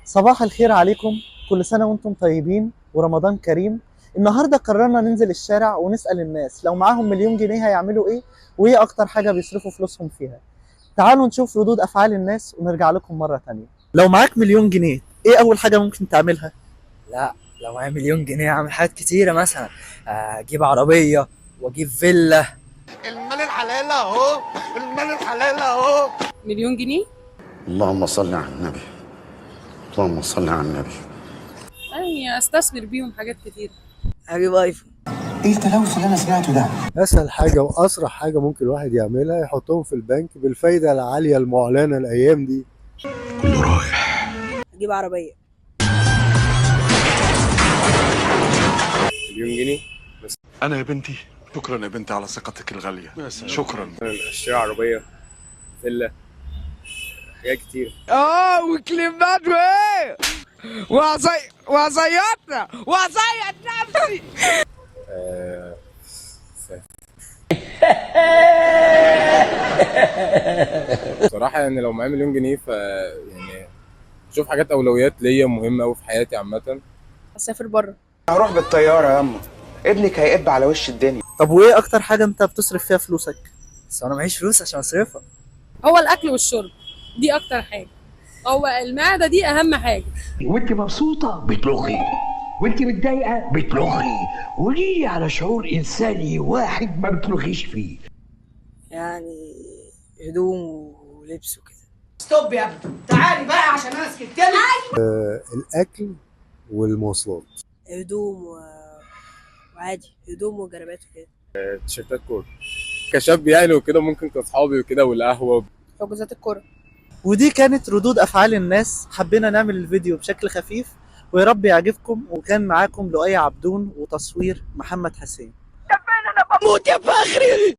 صباح الخير عليكم، كل سنة وانتم طيبين ورمضان كريم. النهاردة قررنا ننزل الشارع ونسأل الناس لو معاهم مليون جنيه هيعملوا ايه، وايه اكتر حاجة بيصرفوا فلوسهم فيها. تعالوا نشوف ردود افعال الناس ونرجع لكم مرة تانية. لو معاك مليون جنيه ايه اول حاجة ممكن تعملها؟ لا، لو معايا مليون جنيه اعمل حاجات كتيرة. مثلا اجيب عربية واجيب فيلا. المال الحلال اهو، المال الحلال اهو. مليون جنيه. اللهم صل على النبي، اللهم صل على النبي. يعني استثمر بيهم حاجات كتير. هجيب ايفون. ايه التلوث اللي انا سمعته ده؟ اسهل حاجة واسرع حاجة ممكن الواحد يعملها يحطهم في البنك بالفايده العالية المعلنة الايام دي. كله رايح. اجيب عربية. مليون جنيه. انا يا بنتي، شكرا يا بنتي على ثقتك الغالية، شكرا. اشتري عربية، فيلا، حاجات كتير. وكليبات وايه وعصياتنا وعصيت نفسي. آه، بصراحة يعني لو معايا مليون جنيه يعني اشوف حاجات اولويات ليا مهمة قوي في حياتي عامة. اسافر بره. هروح بالطيارة ياما، ابنك هيقب على وش الدنيا. طب وايه اكتر حاجة انت بتصرف فيها فلوسك؟ بس انا معيش فلوس عشان اصرفها. هو الاكل والشرب دي اكتر حاجة، هو المعدة دي اهم حاجة. وانت مبسوطة بتلغي، وانت متضايقة بتلغي، وليه على شعور انساني واحد ما بتلغيش فيه. يعني هدوم ولبس وكده. stop يا ابني، تعالي بقى عشان انا سكت لك. الاكل والمواصلات. هدوم وعادي هدوم وجرابات وكده. تيشيرتات كورة كشاب يعني وكده، ممكن كاصحابي وكده، والقهوة. حجوزات الكورة. ودي كانت ردود افعال الناس. حبينا نعمل الفيديو بشكل خفيف ويا رب يعجبكم. وكان معاكم لؤي عبدون وتصوير محمد حسين. انا بموت يا فخري.